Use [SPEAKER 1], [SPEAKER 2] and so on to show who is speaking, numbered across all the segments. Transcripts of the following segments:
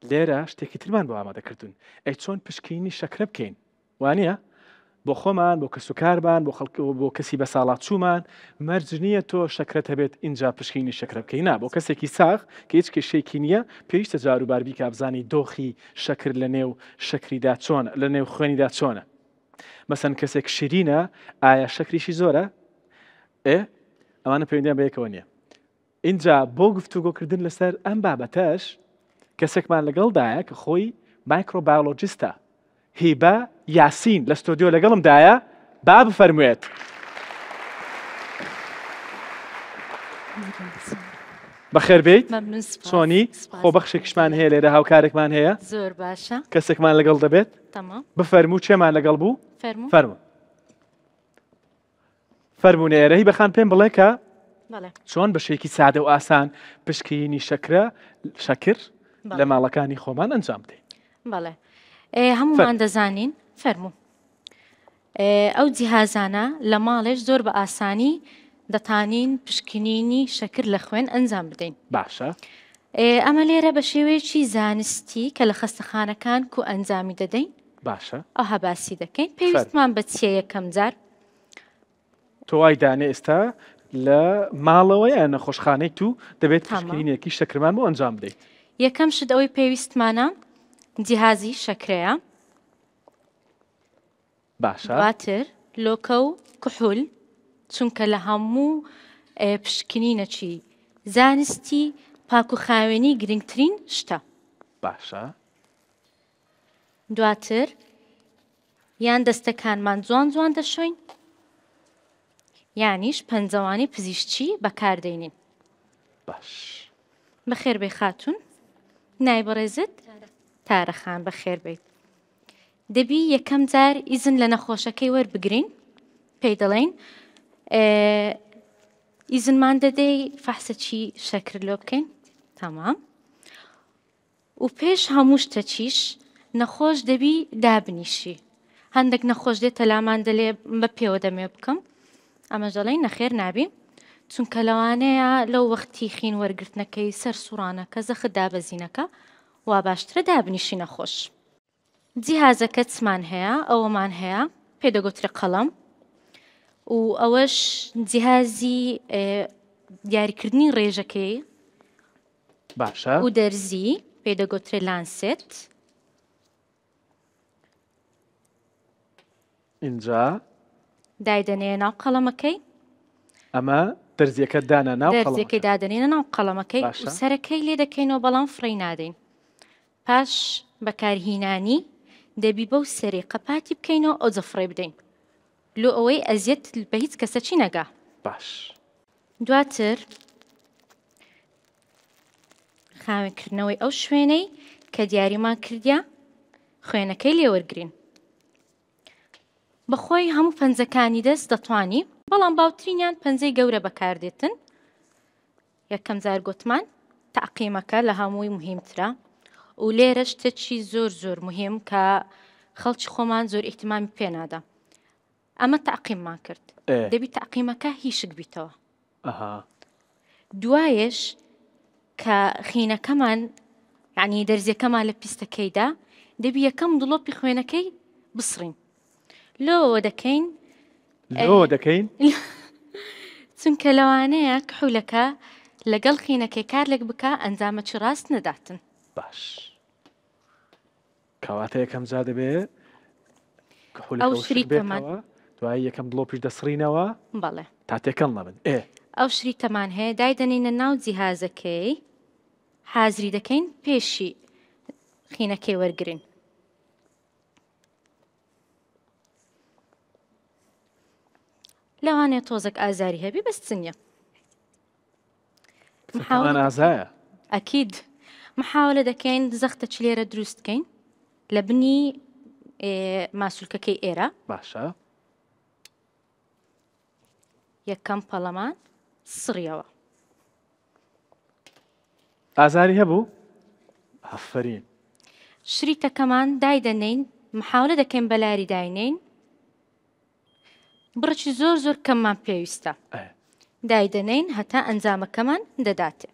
[SPEAKER 1] لێرە شتێکی ترمان بۆ ئامادە کردوون. ئەی چۆن پشکینی شەکرە بکەین؟ وانییە؟ بۆ خۆمان، بۆ کەسوکارمان، بۆ خەڵک، بۆ کەسی بەساڵاچوومان، مەرج نییە تۆ شەکرەت هەبێت ئینجا پشکینی شەکرە بکەی. نا، بۆ کەسێکی ساغ کە هیچ کێشەیەکی نییە، پێویستە جاروبار بیکا بزانی دۆخی شەکر لە نێو شەکریدا چۆنە، لە نێو خوێنیدا چۆنە. مەسەن کەسێک شیرینە، ئایا شەکریشی زۆرە؟ ئێ، ئەمانە پەیوەندیان بە یەکەوە نییە. ئینجا بۆ گفتوگۆکردن لەسەر ئەم بابەتەش کەسێکمان لەگەڵدایە کە خۆی microbiologist ە، هیبە یاسین لە ستۆدیۆ لەگەڵمدایە، با بفەرموێت. بەخێربێیت، چۆنی؟ خۆبەخشێکیشمان هەیە لێرە، هاوکارێکمان هەیە.
[SPEAKER 2] زۆر باشە.
[SPEAKER 1] کەسێکمان لەگەڵ دەبێت. بفەرموو کێمان لەگەڵ بوو؟ فەرموو. فەرموو نێرە هیبە خان پێم بڵێ کە چۆن بە شێکی سادە و ئاسان پشکینی شەکرە شەکر لە ماڵەکانی خۆمان ئەنجام بدەین.
[SPEAKER 2] بەڵێ هەمومان دەزانین فەرموو ئەو جیهازانە لە ماڵێش زۆر بە ئاسانی دەتانین پشکنینی شەکر لە خوێن ئەنجام بدەین.
[SPEAKER 1] باشە
[SPEAKER 2] ئەمە لێرە بە شێوەیەکی زانستی کە لە خەستەخانەکان کو ئەنجامی دەدەین
[SPEAKER 1] باشە
[SPEAKER 2] ئەوها باسی دەکەین پێویستمان بە چیە یەکەم جار؟
[SPEAKER 1] تۆ وای دانێ ئێستا لە ماڵەوە یان نەخۆشخانەی تو دەبێت پشکنینێکی شەکرمان بۆ ئەنجام بدەیت.
[SPEAKER 2] یەکەم شت ئەوەی پێویستمانە جیهازی شەکرەیە.
[SPEAKER 1] باشە.
[SPEAKER 2] دواتر لۆکە و کحول چونکە لە هەموو پشکنینەکی زانستی پاک و خاوێنی گرنگترین شتە.
[SPEAKER 1] باشە.
[SPEAKER 2] دواتر یان دەستەکانمان جوان جوان دەشۆین یانیش پەنجەوانی پزیشکی بەکاردێنین.
[SPEAKER 1] باش.
[SPEAKER 2] بەخێر بێی خاتوون. ناوی بەڕێزت؟ تارە خان بەخێر بێیت. دەبی یەکەم جار ئیزن لە نەخۆشەکەی وەربگرین پێی دەڵێین ئیزنمان دەدەی فەحسەکی شەکر لۆ بکەین تەمام و پێش هەموو شتەکیش نەخۆش دەبی دابنیشی. هەندێک نەخۆش دێتە لامان دەلێ بە پێوە دەمێ بکەم. ئەمەش دەڵێین نەخێر نابی. چونکە لەوانەیە لەو وەختی خین وەرگرتنەکەی سەر سوڕانەکە زەخت دابەزینەکە وا باشترە دابنیشی نەخۆش. جیهازەکە چمان هەیە ئەوەمان هەیە پێ دەگوترێ قەڵەم و ئەوەش جیهازی دیاریکردنی ڕێژەکەی
[SPEAKER 1] باشە
[SPEAKER 2] و دەرزی پێی دەگۆترێ lancet.
[SPEAKER 1] ئینجا
[SPEAKER 2] دایدەنێیە ناو قەڵەمەکەی.
[SPEAKER 1] ئەمە دەرزیەکە دانا ناو قەڵەمەکە.
[SPEAKER 2] دەرزیەکەی دادەنێنە ناو قەڵەمەکەی و
[SPEAKER 1] باشە.
[SPEAKER 2] سەرەکەی لێ دەکەینەوە بەڵام فڕێی نادەین. پاش بەکارهینانی دەبی بەو سەرەی قەپاتی بکەینەوە ئەوجە فڕێی بدەین لۆ ئەوەی ئەزیەت بە هیچ کەسەکی نەگا.
[SPEAKER 1] باش.
[SPEAKER 2] دواتر خاوێنکردنەوەی ئەو شوێنەی کە دیاریمان کردیا خوێنەکەی لێوەرگین بەخۆی هەموو پەنجەکانی دەست دەتوانی بەڵام باوترینیان پەنجەی گەورە بەکاردێتن یەکەم جار گوتمان تاقیمەکە لە هەمووی مهمترە و لێرە شتێکی زۆر زۆر مهم کە خەڵکی خۆمان زۆر ئیهتیمامی پێنادا ئەمە تەعقیممان کرد دەبی تەعقیمەکە هیشک بیتەوە دوایش کە خینەکەمان یعنی دەرزیەکەمان لە پیستەکەیدا دەبی یەکەم دڵۆپی خوێنەکەی بسڕین لۆوە دەکەین
[SPEAKER 1] لۆوە دەکەین
[SPEAKER 2] چونکە لەوانەیە کحولەکە لەگەڵ خینەکەی کارلێک بکە ئەنجامەکی ڕاست نەداتن
[SPEAKER 1] باش کەواتە یەکەم جار دەبێ کحولەکە
[SPEAKER 2] ئەو
[SPEAKER 1] وشک
[SPEAKER 2] شریتەمان.
[SPEAKER 1] بێتەوە دوایی یەکەم دڵۆپیش دەسڕینەوە
[SPEAKER 2] بەڵێ.
[SPEAKER 1] تا تێکەڵ نەبن ئێ.
[SPEAKER 2] ئەو شریتەمان هەیە دایدەنێینە ناو جیهازەکەی حازری دەکەین پێشی خینەکەی وەرگرین. لەوانەیە تۆزێک ئازاری هەبی بەس چ نییە.
[SPEAKER 1] محاولە ئازایە
[SPEAKER 2] ئەکید محاولە دەکەین زەختە چ لێرە دروست کەین لە بنی ماسولکەکەی ئێرە
[SPEAKER 1] باشە
[SPEAKER 2] یەکەم پەڵەمان سڕیەوە
[SPEAKER 1] ئازاری هەبوو ئافرین
[SPEAKER 2] شریتەکەمان دایدەنین محاولە دەکەین بەلاری داینین بڕێکی زۆر زۆر کەممان پێویستە دایدەنێین هەتا ئەنجامەکەمان دەداتێ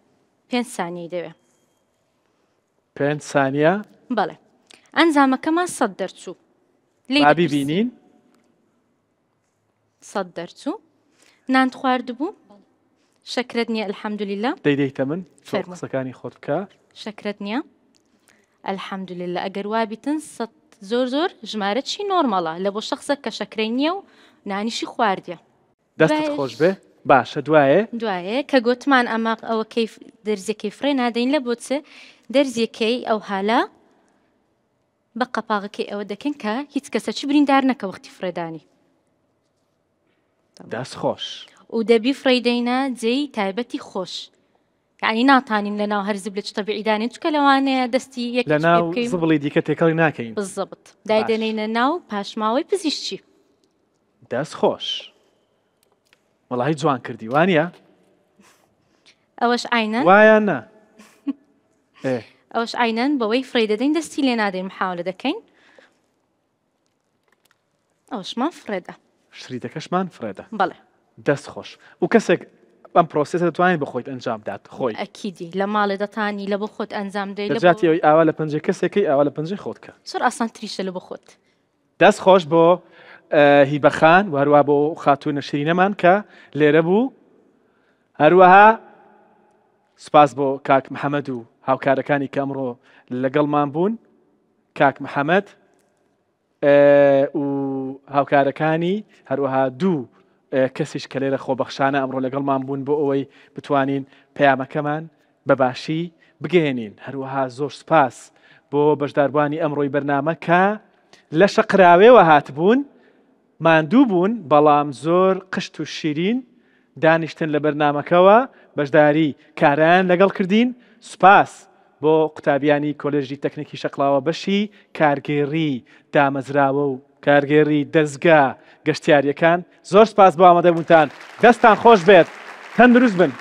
[SPEAKER 2] پێنج سانیەی دەوێ.
[SPEAKER 1] پێنج سانیە.
[SPEAKER 2] بەڵێ ئەنجامەکەمان سەد دەرچوو.
[SPEAKER 1] لێی با بیبینین.
[SPEAKER 2] سەد دەرچوو. نانت خواردبوو؟ شەکرەت نییە الحمدللە.
[SPEAKER 1] دەی دەیتە من تۆ قسەکانی خۆت بکە.
[SPEAKER 2] شەکرەت نییە الحمدللە ئەگەر وابیتن سەد زۆر زۆر ژمارە چی نۆرمەڵە لە بۆ شخصە کە شەکرەی نییە و نانیشی خواردیە.
[SPEAKER 1] دەستت خۆش بێ باشە دوایێ؟
[SPEAKER 2] دوایێ کە گۆتمان ئەمە ئەوە کەیف دەرزیەکەی فڕێ نادەین لە بۆ چ دەرزیەکەی ئەو هالە بە قەپاغەکەی ئەوە دەکەین کە هیچ کەسەکی بریندار نەکە وەختی فڕێدانی.
[SPEAKER 1] دەست خۆش.
[SPEAKER 2] و دەبی فڕێی دەینە جێی تایبەتی خۆش. یعنی ناتانین لە ناو هەر زبلێکی تەبیعی دانێن چونکە لەوانەیە دەستی یەک
[SPEAKER 1] لە ناو زبڵی دیکە تێکەڵی ناکەین.
[SPEAKER 2] بالضبط دایدەنێینە ناو پاشماوەی پزیشکی.
[SPEAKER 1] دەست خۆش وەڵاهی جوان کردی وانە؟
[SPEAKER 2] ئەوەش عینەن
[SPEAKER 1] وایە نا
[SPEAKER 2] ئەوەش عینەن بەوەی فڕێی دەدەین دەستی لێ نادەین محاولە دەکەین ئەوشمان فڕێدا
[SPEAKER 1] شریتەکەشمان فڕێدا
[SPEAKER 2] بەڵێ
[SPEAKER 1] دەست خۆش و کەسێک ئەم پرۆسێسە دەتوانێت بە خۆیت ئەنجام بدات خۆی
[SPEAKER 2] ئەکیدی لە ماڵێ دەتانی لە بۆ خۆت ئەنجام دەی
[SPEAKER 1] لە جاتی ئەوەی ئاوا لە پەنجەی کەسێکی ئاوا لە پەنجەی خۆت کە
[SPEAKER 2] زۆر ئاسانتریشە لە بۆ خۆت
[SPEAKER 1] دەست خۆش بۆ هیبە خان و هەروە بۆ خاتوونە شیرینەمان کە لێرە بوو هەروەها سپاس بۆ کاک محەممەد و هاوکارەکانی کە ئەمڕۆ لەگەڵمان بوون کاک محەممەد و هاوکارەکانی هەروەها دوو کەسیش کە لێرە خۆبەخشانە ئەمڕۆ لەگەڵمان بوون بۆ ئەوەی بتوانین پەیامەکەمان بە باشی بگەیەنین، هەروەها زۆر سوپاس بۆ بەشداربووانی ئەمڕۆی بەرنامە کە لە شەقراوێوە هاتبوون، ماندوو بوون بەڵام زۆر قشت و شیرین دانیشتن لە بەرنامەکەوە بەشداری کارایان لەگەڵ کردین، سوپاس بۆ قوتابیانی کۆلێژی تەکنیکی شەقڵاوە بەشی کارگێڕی دامەزراوە و کارگێڕی دەزگا گەشتیارییەکان، زۆر سوپاس بۆ ئامادەبوونتان، دەستتان خۆش بێت، تەندروست بن.